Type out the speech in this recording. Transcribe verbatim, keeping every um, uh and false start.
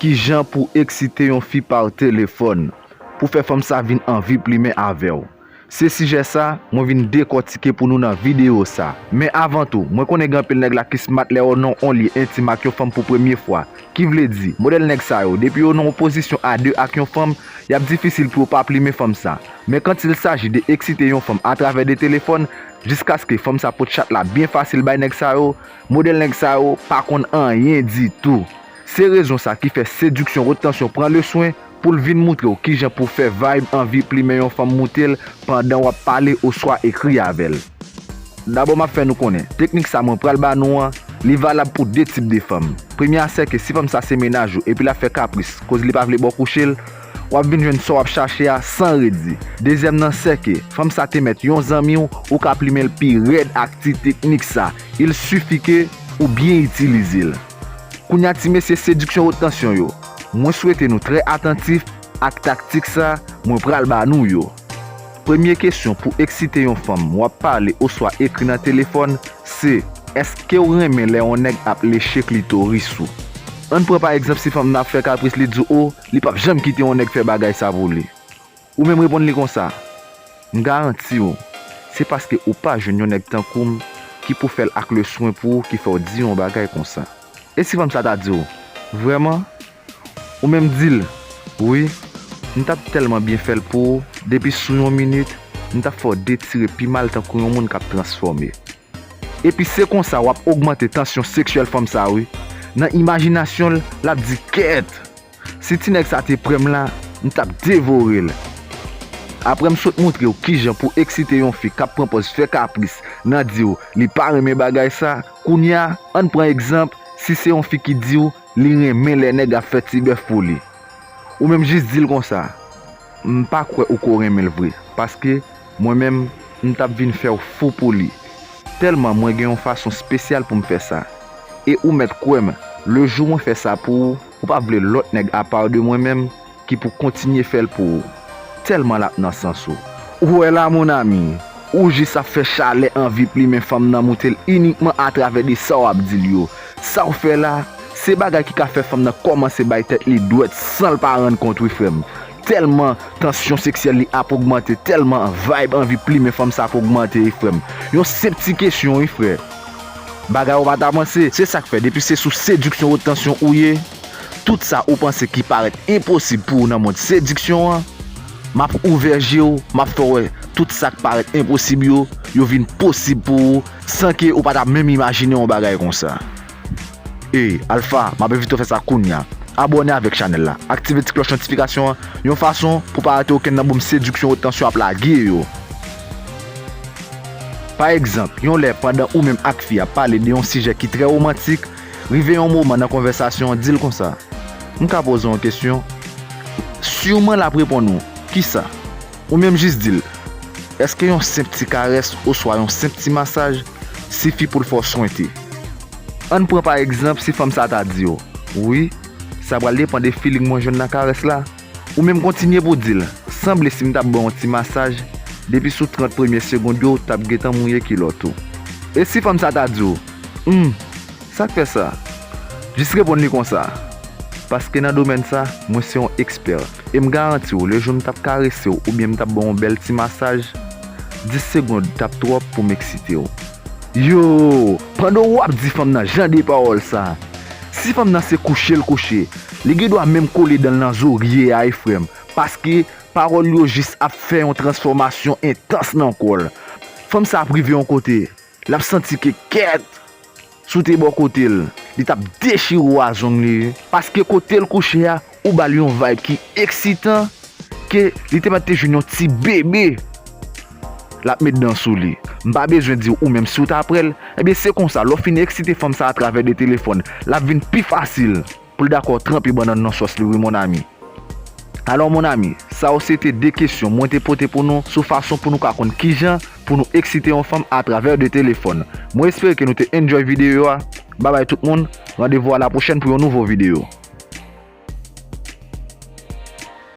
Kijan pou eksite yon fi pa telefòn pou fè fanm sa vin anvi plimen avè w? Se sijè sa mwen vin dekòtike pou nou nan videyo sa. Men avan tou, mwen konnen gen anpil nèg la ki smat lè yo nan yon lye entim ak yon fanm pou premye fwa. Ki vle di, modèl nèg sa yo, depi yo nan yon pozisyon a de ak yon fanm, y ap difisil pou yo pa plimen fanm sa. Men quand il s'agit de eksite yon fanm atravè de telefòn, jiskaske fanm sa pot chat la byen fasil bay nèg sa yo, modèl nèg sa yo pa konn anyen ditou. Se rezon sa ki fè Séduction Haute Tension pran le swen pou l vin moutre w kijan pou fè vibe anvi plimen yon fanm moute l pandan w ap pale oswa ekri avè l. Dabò m ap fè nou konnen, teknik sa mwen pral ba nou an, li valab pou de tip de fanm. Premye a sèke si fanm sa se mennaj ou epi l ap fè kapris koz li pa vle ba w kouche l, w ap vin jwenn sa w ap chache a san redi. Dezyèm nan sèke fanm sa te mèt yon zanmi w, ou ka plimen l pi rèd ak ti teknik sa. Il suffit que ou byen itilize l. Kounye a ti mesye Séduction Haute Tension yo, mwen swete nou trè atantif ak taktik sa mwen pral ba nou yo. Premye kesyon pou eksite yon fanm w ap pale oswa ekri nan telefòn, se, èske w renmen lè yon nèg ap leche klitoris ou? Ann pran pa egzanp si fanm nan ap fè kapris li di w o, li p ap janm kite yon nèg fè bagay sa pou li. Ou menm reponn li konsa, m garanti w, se paske ou pa jwenn yon nèg tankou m ki pou fè l ak le swen pou ou ki fè w di yon bagay konsa. E si fanm sa ta di w, vrèman? Ou menm di l, wi, m t ap tèlman byen fè l pou ou, depi sou yon minit, m t ap fè w detire pi mal tankou yon moun k ap transfòme. Epi se konsa w ap ogmante tansyon seksyèl fanm sa wi. Nan imajinasyon l, l ap di kèt! Si ti nèg sa te pran m la, m t ap devore l. Apre m sot moutre w kijan pou eksite yon fi k ap pran pòz fè kapris nan di w li pa renmen bagay sa, kounye a, ann pran egzanp, si se yon fi ki di w li renmen lè nèg ap fè ti bèf pou li. Ou menm jis di l konsa, m pa kwè ou ko renmen l vre, paske mwen menm, m t ap vin fè w fou pou li. Tèlman mwen gen yon fason espesyal pou m fè sa. E ou mèt kwè m, lejou mwen fè sa pou ou, ou p ap vle lòt nèg apa de mwen menm ki pou kontinye fè l pou ou. Tèlman l ap nan sans ou. Ou wè la, mon ami, ou jis ap fè chalè anvi plimen fanm nan moute l inikman atravè de sa w ap di l yo. Sa w fè la, se bagay ki ka fè fanm nan kòmanse bay tèt li dwèt san l pa rann kont wi frè m. Tèlman tansyon seksyèl li ap ogmante, tèlman vibe anvi plimen fanm sa ap ogmante wi frè m. Yon senp ti kesyon wi frè. Bagay ou pa t avanse, se sa k fè depi se sou Séduction Haute Tension ou ye, tout sa ou panse ki parèt enposib pou ou nan mond sediksyon an, m ap ouvè je w, m ap fè w wè tout sa k parèt enposib yo, yo vin posib pou ou, san ke ou pa t ap menm imajine yon bagay konsa. Ey, Alpha, m ap envite w fè sa kounye a. Abòne avèk chanèl la, aktive ti klòch notifikasyon an, yon fason pou pa rate okenn nan bonm Séduction Haute Tension ap lage yo. Pa egzanp, yon lè pandan ou menm ak fi a ap pale de yon sijè ki trè womantik, rive yon moman nan konvèsasyon an, di l konsa, m ka poze w yon kesyon? Siman l ap reponn ou, kisa? Ou menm jis di l, èske yon senp ti karès oswa yon senp ti masaj sifi pou l fè w swente? Ann pran pa egzanp si fanm sa ta di w, wi, sa pral depann de feeling mwen jwenn nan karès la. Ou menm kontinye pou di l, sanble si m t ap ba w yon ti masaj, depi sou trant premye segonn yo, w t ap gentan mouye kilòt ou. E si fanm sa ta di w, hmm, sa k fè sa? Jis reponn li konsa, paske nan domèn sa, mwen se yon ekspè. E m garanti w, lejou m t ap karese w oubyen m t ap ba w yon bèl ti masaj, dis segonn t ap twòp pou m eksite w. Yo, pandan w ap di fanm nan jan de pawòl sa, si fanm nan se kouche l kouche, li gen dwa menm kole dan l nan zorye a wi frè m, paske pawòl yo jis ap fè yon transfòmasyon entans nan kò l. Fanm sa ap rive yon kote, l ap santi ke kèt, si w te bò kote l, li t ap dechire w a zong li wi. Paske kote l kouche a, ou ba l yon vibe ki eksitan, ke li te mèt te jwenn yon ti bebe l ap met dan sou li. M pa bezwen di w ou menm si w ta pran l, ebyen se konsa, lè w fin eksite fanm sa atravè de telefòn, l ap vin pi fasil pou l dakò tranpe bannann nan sòs li wi mon ami. Alò mon ami, sa yo se te de kesyon mwen te pote pou nou sou fason pou nou ka konn kijan pou nou eksite yon fanm atravè de telefòn. Mwen espere ke nou te enjoy videyo a. Babay tout moun, randevou a la pwochèn pou yon nouvo videyo.